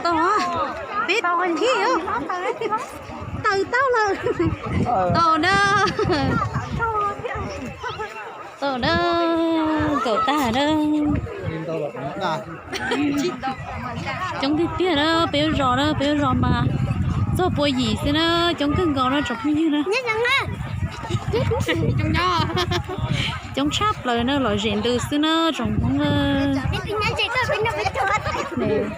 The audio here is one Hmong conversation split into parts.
Tau, peb thib, tawm tau lawm. Tau na, tau na, nkaum tag na. Coob tiag tiag na, peb lub zos na, peb lub zos mas txog pua yim xwb na, coob kawg nkaus na tsoom phooj ywg na. Coob tshaj plaws na, lom zem ntws xwb na tsoom Hmoob.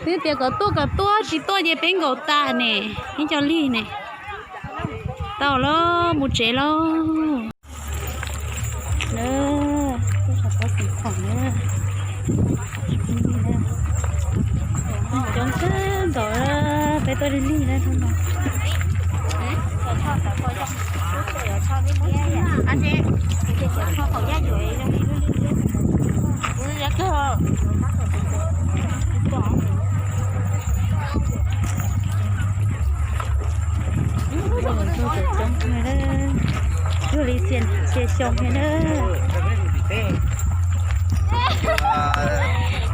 Twb tias kom tuaj kom tuaj, tsis tuaj ces peb nkaum tas ne, ib co lig ne. Tau lauj, mus tsev lauj. Tuaj tshav pob Xeev Khuam na. Coob kawg nkaus, peb tuaj lig lig na. Coob li txhiab xyoo thiab na.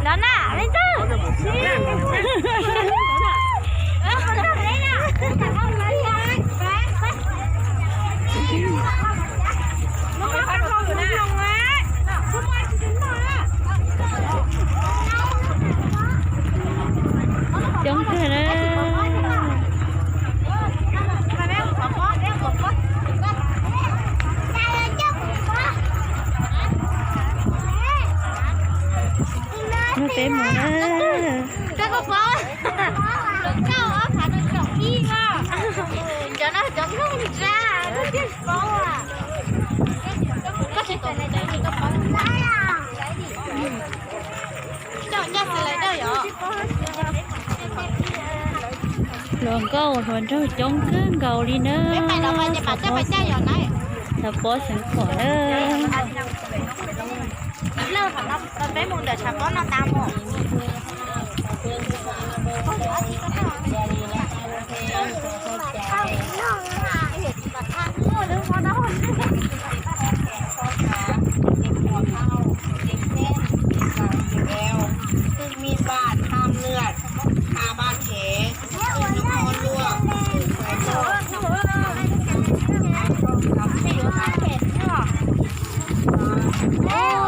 Los na, leej twg? Coob kawg na. Peb mus na. Hluas nkauj hluas nraug coob kawg nkaus li na. Tshav pob Xeev Khuam na.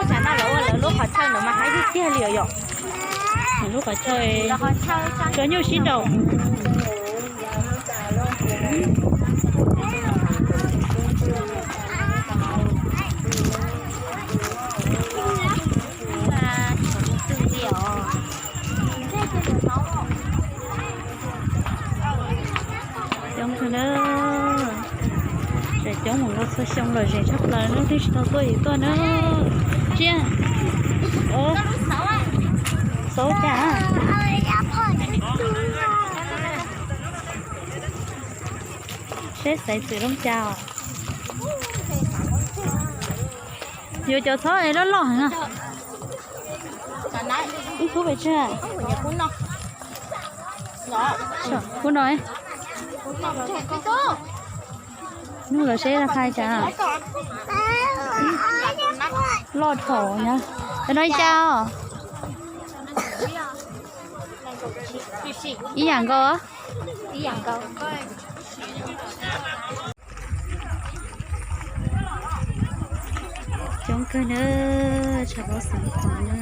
Tsam no lawv ua lawv lub qhov chaw no mas haib tiag tiag li os yom. Lub qhov chaw cov nyuj sib nraus. Coob kawg na. Tseem coob mus nkaus txhua xyoo lom zem tshaj plaws na, twb tsis tau tuaj yuav tuaj na. Tsiaj, xauv cas? Seb xaiv txwm zoo cas os. Yuav cov txhob es loj loj heev na. Ib khub pes tsawg? Khub no. Nug lawv seb hais cas. Loj thaum na. Cov no li cas os? Ib yam nkaus. Coob kawg na, tshav pob Xeev Khuam na.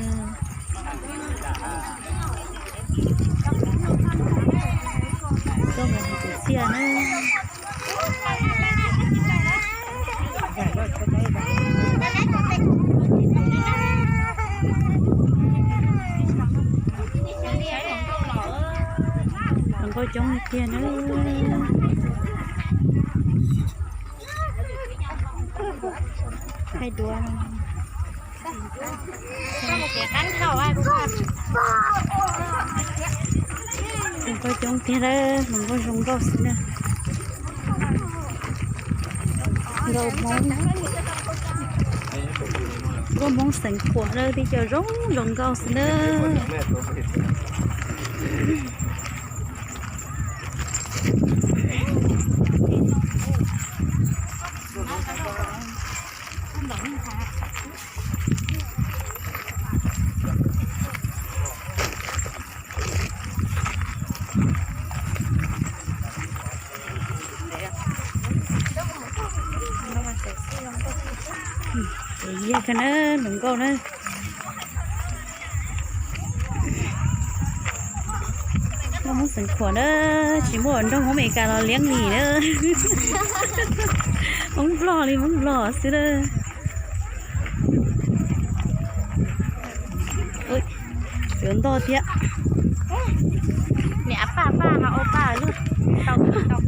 Tuaj mus hais kwv txhiaj na. Hluas nkauj coob tiag na. Hais duav. Hluas nkauj coob tiag lawm, hluas nkauj zoo nkauj xwb na. Nkauj Hmoob, nkauj Hmoob Xeev Khuam na, tib co zoo zoo nkauj xwb na. Kawg na, hluas nkauj na. Nkauj Hmoob Xeev Khuam na, tsis muaj nroog Hmoob Amelikas los liab lim na. Hmoob Nplog li Hmoob Nplog xwb na. Yuav ntoj thiab. Niam paj paj ho ua paj lug tau tau.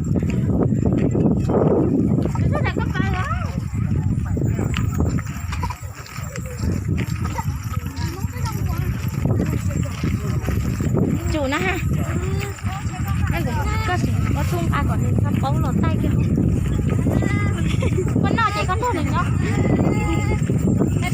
Tsum na ha. Koj tseem ua tub nqa kom nws txhob paub los taij kiag. Koj noj ces koj nrog nws nyob. Nws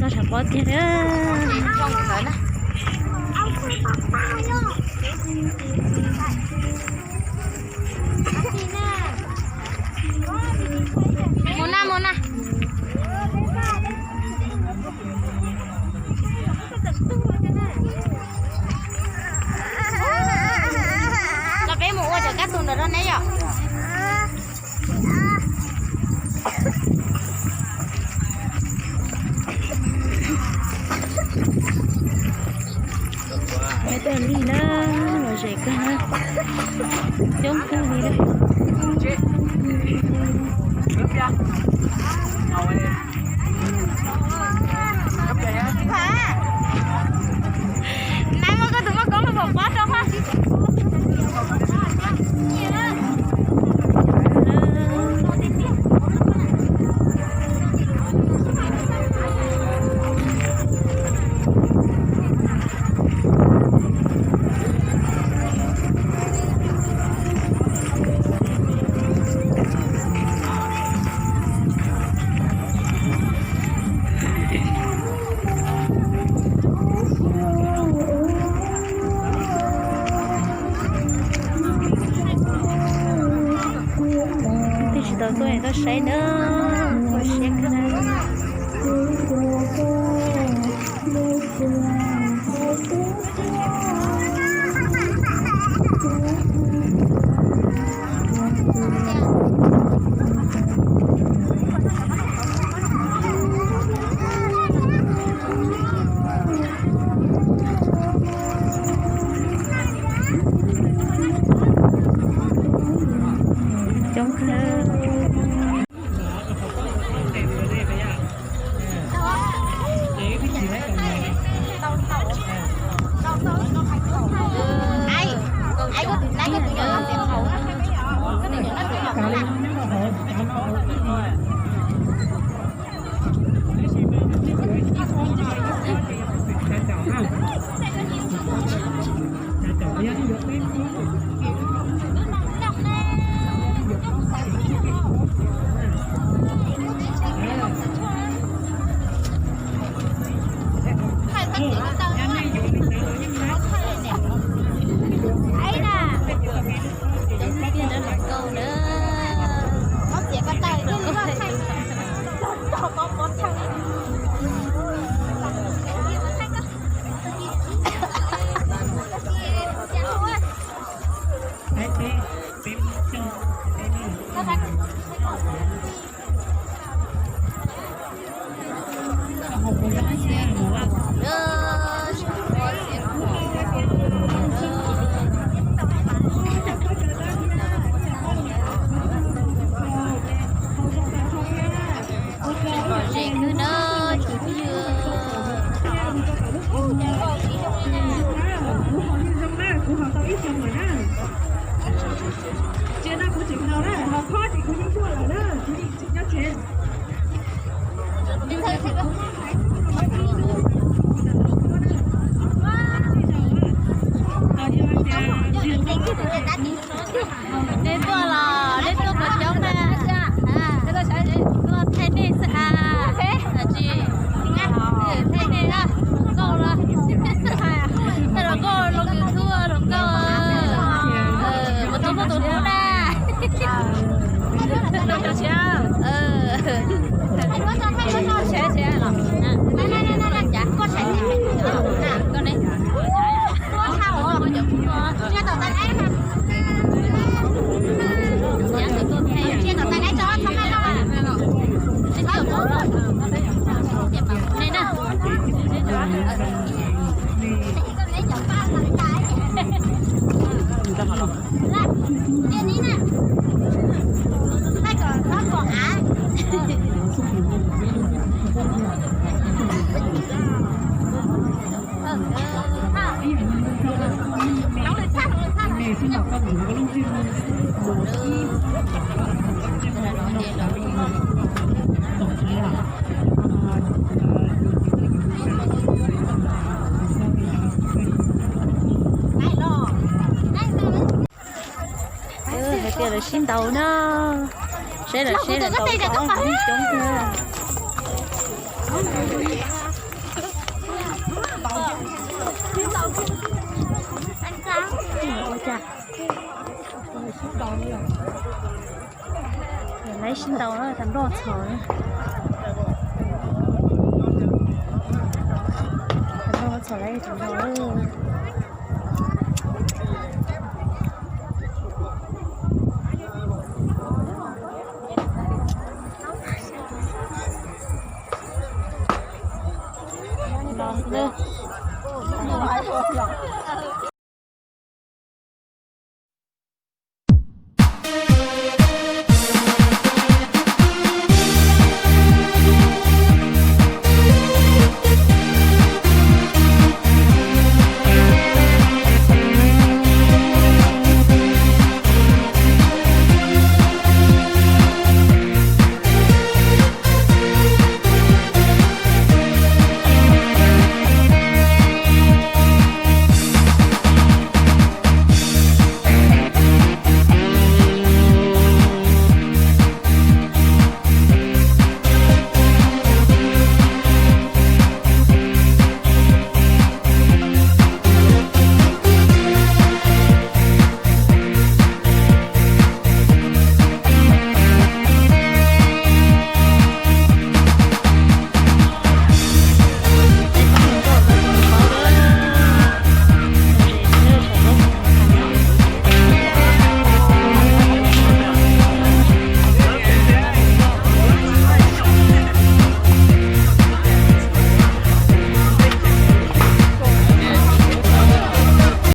txog sab pob tiag na. Mus na, mus na. Los peb mus ua cov kab tus ntawd rau neb yom. Peb tuaj li na, lom zem kawg na, coob kawg li na. Nais muaj koj tus muaj koob lub pom pob rau hab. Twb tsis tau tuaj es koj saib na, koj siab kawg na. Coob kawg. Lom zem kawg na tsoom phooj ywg. Tsis no kuv tseem tau na, ho khob ces kuv yeej tuaj lawm na, kuv yeej tsis nyob tsev. Dej tuaj los dej tuaj puas coob na? Tuaj thaij dej xwb as. Tsis thaij dej, nkauj los. Hais tias lawv sib ntaus na, seb lawv seb lawv ntaus coob coob. Lawv sib ntaus na, thaum nroj txhom, thaum nroj txhom lawv thaum nroj.